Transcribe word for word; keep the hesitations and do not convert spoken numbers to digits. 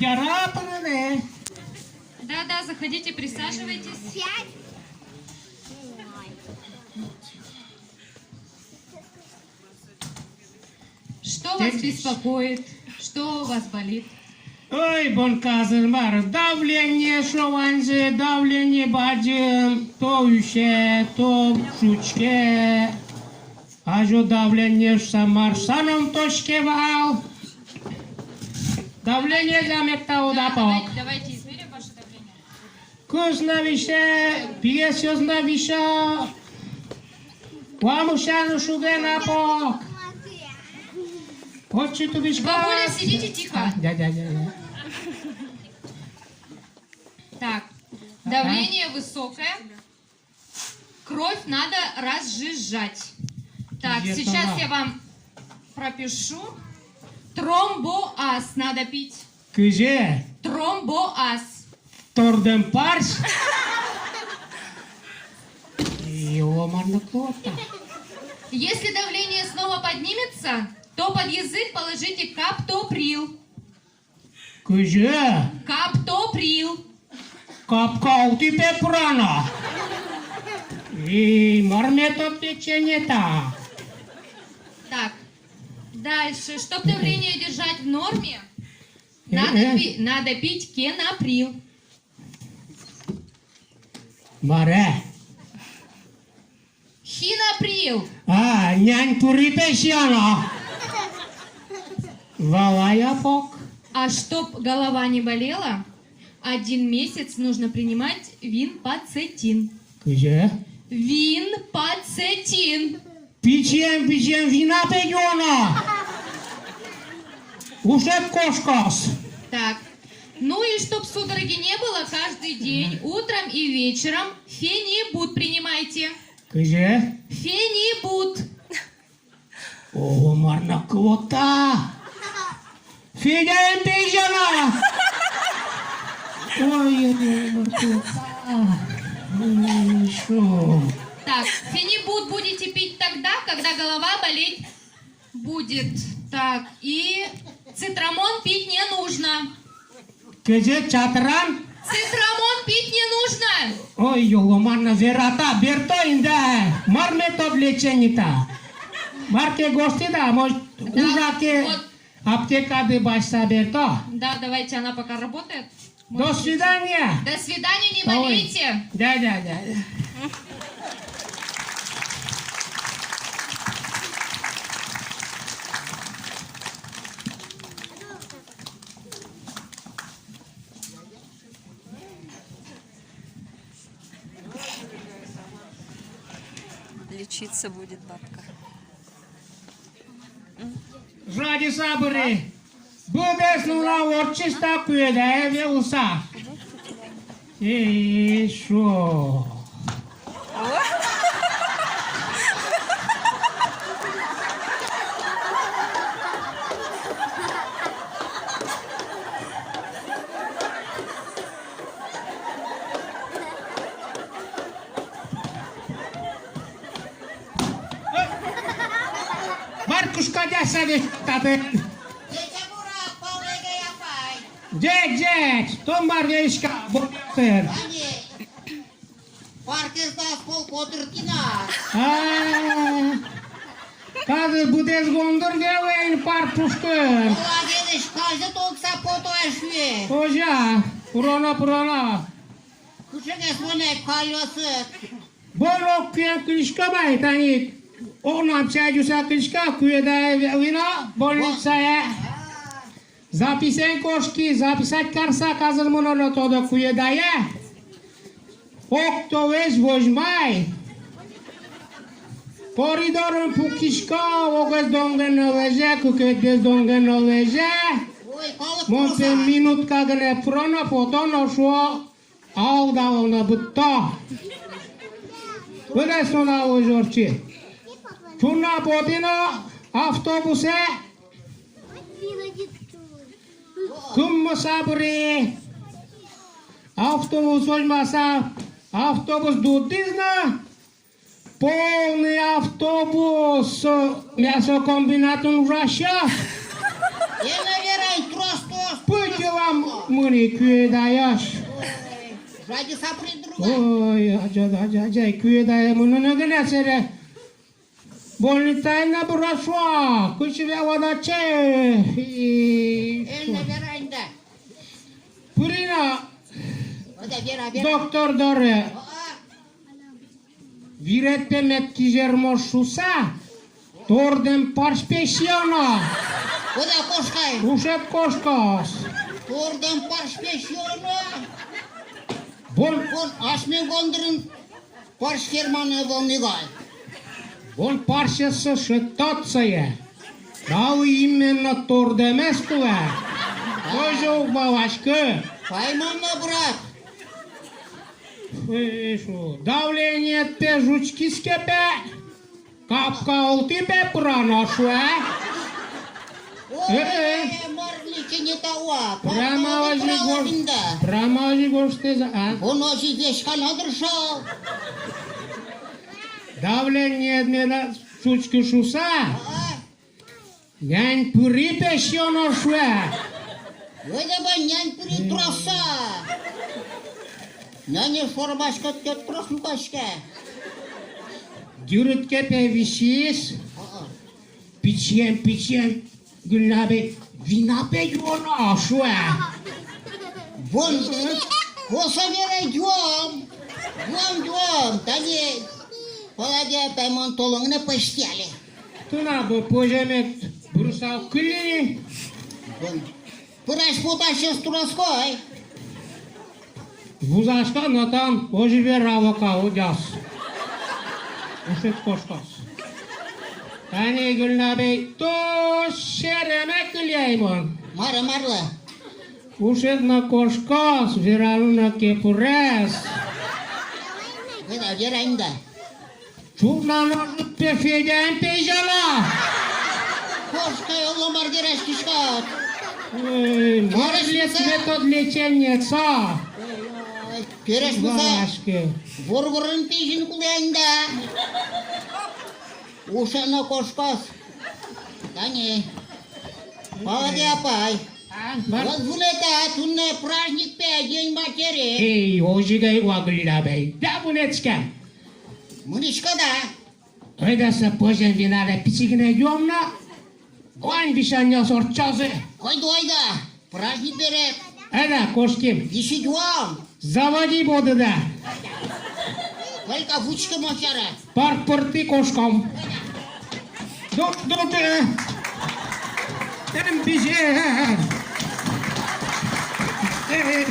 Яратыны. Да-да, заходите, присаживайтесь. Что вас беспокоит? Что у вас болит? Ой, бон казыр мар, давление, шуо ваньзы, давление бадӟым, то усе, то шучке. Азьло давление шуса, мар шуса но ум тодӥське вал. Давление замерта, уд-а, пок? Давайте, давайте измерим ваше давление. Кыз но висе, пиесъёс но висе. Вамышъяны шуге на, пок. Отчы тубиськод. Бабуля, сидите тихо. А, дядя, дядя. Так, давление высокое. Кровь надо разжижать. Так, сейчас я вам пропишу. Тромбоаз надо пить. Кызьы? Тромбоаз. Тордэм парсь. Ёмарно квота. Если давление снова поднимется, то под язык положите каптоприл. Кызьы? Каптоприл. Капка ултӥ, пе, пырано. И мар метод лечения-то? Так, дальше. Чтоб давление держать в норме, надо пи-, надо пить кеноприл. Маре. Хиноприл. А, нянь пыри, пе, сиёно. Валай-а, пок? А чтоб голова не болела, один месяц нужно принимать винпоцетин. Кызьы? Винпоцетин. Пичиен, пичиен вина, пе, юоно. Ушед кошкоз. Так. Ну и чтоб судороги не было, каждый день, утром и вечером фенибут принимайте. Кызьы? Фенибут. О, мар на квота. Федяен пе изяна. Ой, ой, ой, мар квота. Ой, шо. Так, фенибут будете пить тогда, когда голова болеть будет. Так, и цитрамон пить не нужно. Кызьы, чатран? Цитрамон пить не нужно. Ой, ёло, мар на верата, берто инде. Мар метод лечения-то? Мар ке гожтӥд-а, может, ужа ке, вот. Аптекады басьтыса берто. Да, давайте, она пока работает. До свидания. До свидания, не болейте. Да, да, да. Лечиться будет бабка. Жадьыса быре. Быдэс нунал ортчиз та куедае велыса. Эшшо. Мар кышкадяса весь татын? Ӟеч-а, бурак, палэгэ апай? Ӟеч, ӟеч, тон мар вераськод, бурак сэр? Ани, паркез дас пол котыртӥ на. А, кадь быдэс гондыр велэн пар пушкын. Молодец, кадь тон кыса потэ, шуэ. Озьы-а, пыроно, пыроно. Кыӵе ке со но колёсаез. Бон ог куэм кылисько вай, тани огнам сяӟуса кылисько, куедае ве-, вина больницае. Записен кошки, записать карыса, казыр мыноно тодо куедае. Октовесь возьмай. Коридорын пукисько, огез донген но лэзе, кыкетӥез донген но лэзе. Мон пе минутка гинэ пыроно, потоно, шуо. Алдалоно быдто. Быдэс нунал озьы ортчиз. Чунна потӥ но автобусэ. Кынмыса быре. Автобус возьмаса, автобус дудӥз на. Полный автобус, э, мясокомбинатын ужасьёс. Пыд йылам Мыни куедаёс. Ой, жадьыса пырид, друга. Ой, аӟа, аӟа, аӟа, куедае мыныны гинэ сэре. Больницае но быра, шуо, кыӵе ве вадаче. И, эн но вера инде. Пыри но. О, да, вера, вера. Доктор доры. О, о. Виред пе мед кизермоз шуса, тордэм парсь пе сиёно. Куда кошкай? Ушед кошкоз. Тордэм парсь пе сиёно. Бон, бон, асьме гондырын парсь керманы ӧвӧл ни гай. Бон парсьсэ шедьтод сое. Тау именно тордэмез кулэ. Озьы уг валаськы. Паймон но, брат. Ой, шу. Давлениед пе ӝутскиз ке пе, капка ултӥ пе пырано, шуэ. Ой, э-э, мар лечение тау-а? Прямо озьы гож-, прямо озьы гожтӥз, а? Бон озьы веська на дыр шуо. Давлениед меда ӝутскы шуса. А? Нянь пыри пе сиёно, шуэ. Ойдо бен нянь пыри тросо. Нянь шормаське, тӥ трос люкаське. Дырыд ке пе висиз. А-а. Пичиен, пичиен, Гульнабей, вина пе юоно, шуэ. Бон, косо бере, юом. Юом, юом, тани. Паладья апай, мон толон гинэ пӧзьтӥ али. Тынад бо пӧземед бырсал кылли. Пырась-потасез турасько ай. Вузасько но тон, озьы верало калык ӟаз. Ушед кошкоз. Тани Гульнабей туж сереме кылли ай мон. Мар-а, марлы? Ушед но кошкоз, вераны но кепырес. Вера, вера инде. Чурнан ожыд пе Федяен пе изяла. Кошкай, оло мар вераськиськод. Ой, мар лес метод лечения, ца? Ой, ой, пересь муса. Валаське. Воргорын пе изьыны кулэ инде. Ушед но кошкоз. Тани. Паладья апай. А, мар? Вот вунэтэ, туннэ праздник пе, День матери. Эй, озьы гай уг луы, Гульнабей. Да вунэтӥське. Мынӥськод-а? Ойдо со пӧзем винадэ пичи гинэ юом но, вань висёнъёс ортчозы. Ойдо, ойдо, праздник бере. Ойдо, кошким. Висид юом. Заводи бодыдэ. Только вучкы мон сярысь. Пар пыртӥ, кошком. Дук, дук, э. Эм, бизе. Э, э.